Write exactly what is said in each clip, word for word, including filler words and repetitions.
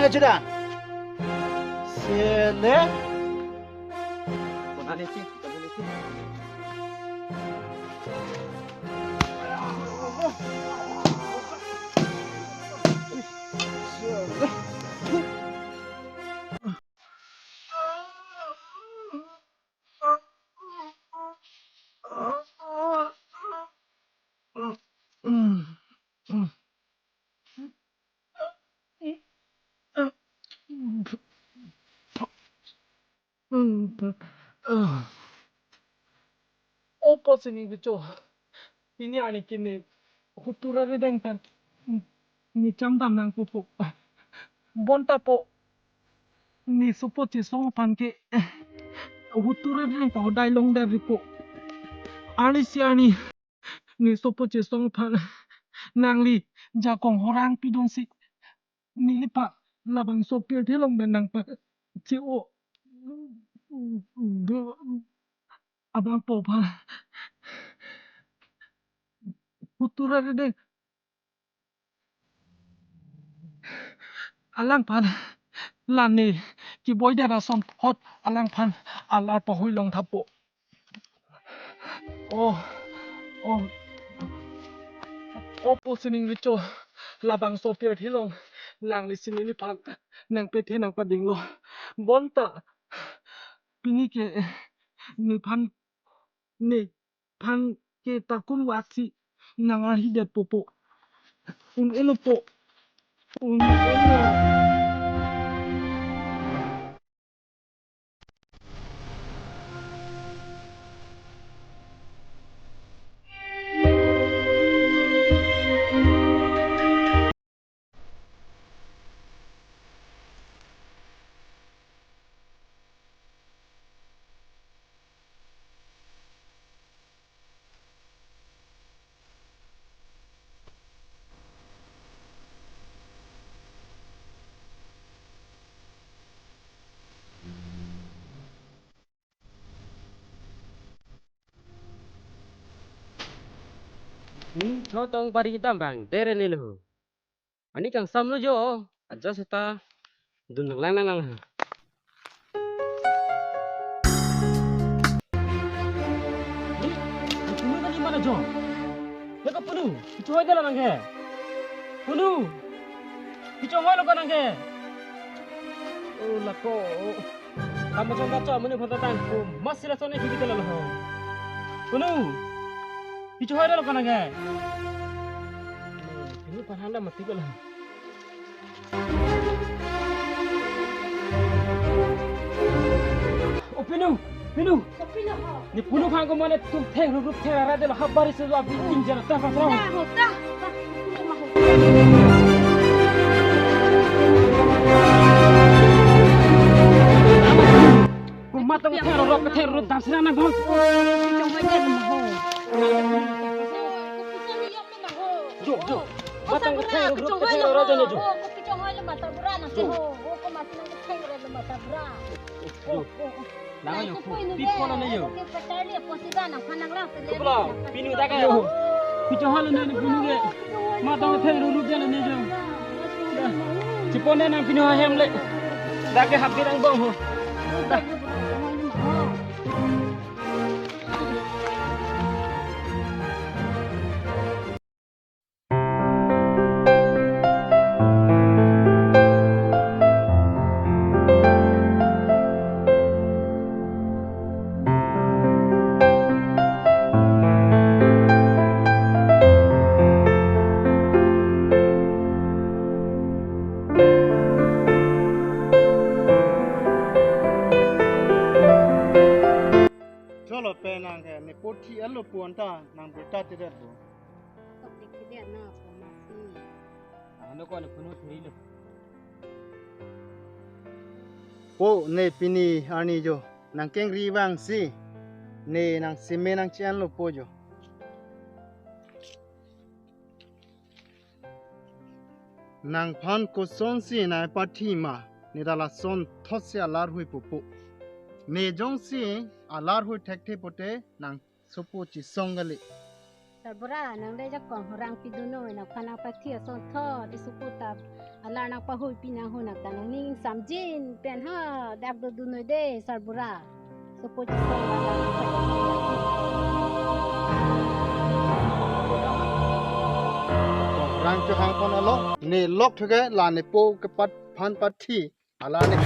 nang kachidan. Sele. Kona nisi, kona nisi. Opo sining kecho. Pini arni ke ne hutur arideng pen ne chamdam nangkokpo. Bonta po ne sopo chesong aphan ke hutur arideng ta hodai longdet ripo. Arnisi arni ne sopo chesong aphan nangli jakong horang pidunsi neliphan labangso pirthe along pen nangpache-o abang po aphan hutur arideng alangphan la ne keboidet asonthot alangphan alar pahoi longthapo. Oh, oh. Opo sining kecho, labangso pirthe along nanglisi neliphan nangpethe nangpadinglo. Bonta pini ke nephan, nephan ke takun waksi nangarhidetpo po. Un-elo po. Un-elo. Hmm, chotong pari dam bang, dere ni lo. Ani kangsamlo jo, aja seta dun lang lang lang. Ni, ni Punu kali mana jo? Ya ke Punu, kecho hoidetlo nangke. Punu, kecho hoilo ko nangke. Oh, lako. Kamu jong kacho amonit aphan ta tangko. Masi lason ne kiki tela lo. Punu. Kecho hoidetlo ko nangke. Punu parhanda mati ko lo. O Punu, Punu. Kopilo ho? Ne Punu aphan ko mane tum theng rup rup theng rara delo habari se abi injana ta pasra. Na ho ta. Ta, Punu ma ho. Ko matang theng rup theng rup dam sina nang ho. Ko chong ma jan ma ho. Jo, jo. Matang theng rup theng rara delo jo. Ko chong ma le mata bura na ho. Ko mati na theng rup mata bura. Jo. Nang yo, pi polo ne yo. Kuplo, Punu dak yo. Kecho hoilo ne Punu ke. Matang theng rup rup delo ne jo. Chepon ne nang Punu ahem le. Dak ke hap ke nang bong ho. Dak. Cholo pe nang ke ne pothi alo puan ta nang birta tidet bo. Kopi kidet na po masi. Ano ko ne Punu thiri lo. Po ne pini arni jo nang kengri vangsi ne nang seme nang chian lo po jo. Nangphan kosonsi nangpathi ma, ne ta lasonthotsi alar hui pupo. Ne jongsi alar hui thekthe pote nang sopo chesong kali. Sarbura, nang le jakong horang pidun noi, nangphan nangpathi asonthot, isopo ta alar nangpahui pi nang ho nang ta nangning samjin pen ha, dak dodun noi de, Sarbura. Sopo chesong la nang. Rang cho hang pon alo, ne lok thuke la ne po kepat phan pathi, alar ne.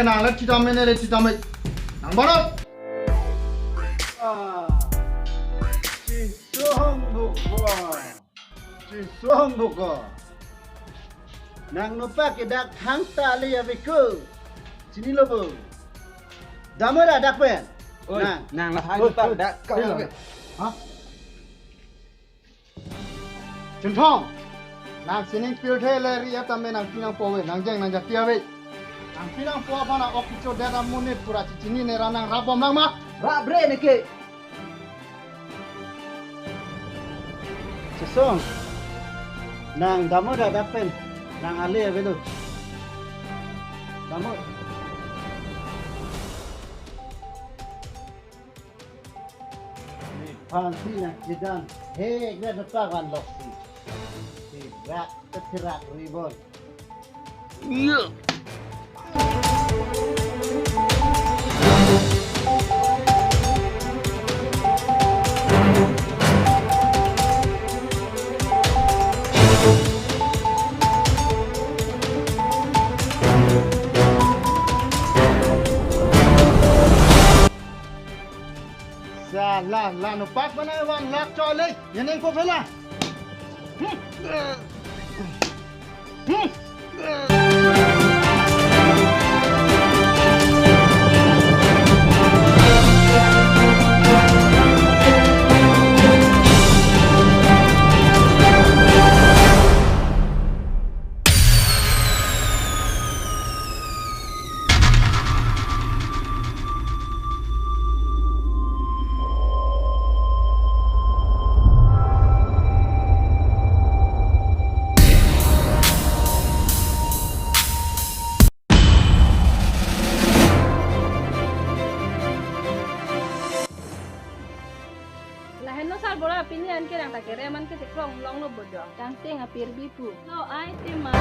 Nang le thitam me, ne le thitam me. Nang barot. Ah, Chisong Bukwa. Chisong Bukwa. Nang nopak ke dak thangta le ya beko. Chinilo bo. Damra dak pen. Oi, nang. Nang lahai oi, nopak oi, dak ka oi, oi. Ha? Chinthong, nang sining pirthe le ri-et tame nangpi nangpo ave, nang jeng nang jati ave. Nangpi nangpo aphan nang ok kechodet amonit pura chichinine ra nang rap bom lang ma? Rap bre neke. Chisong, nang damra dak pen, nang ale avelo. Damra. Nephan si nang kedan, he, gre nopak vanloksi. Thirak, thirak ribon. Sa la, la nopak bana wan lak chole. Yeneng ko phela. Hmm. Hmm. Lahenlo sarbura, pini anke nang ta kerem anke theklong longlo bojo. Tangteng apirbi pu. Lo ai tema.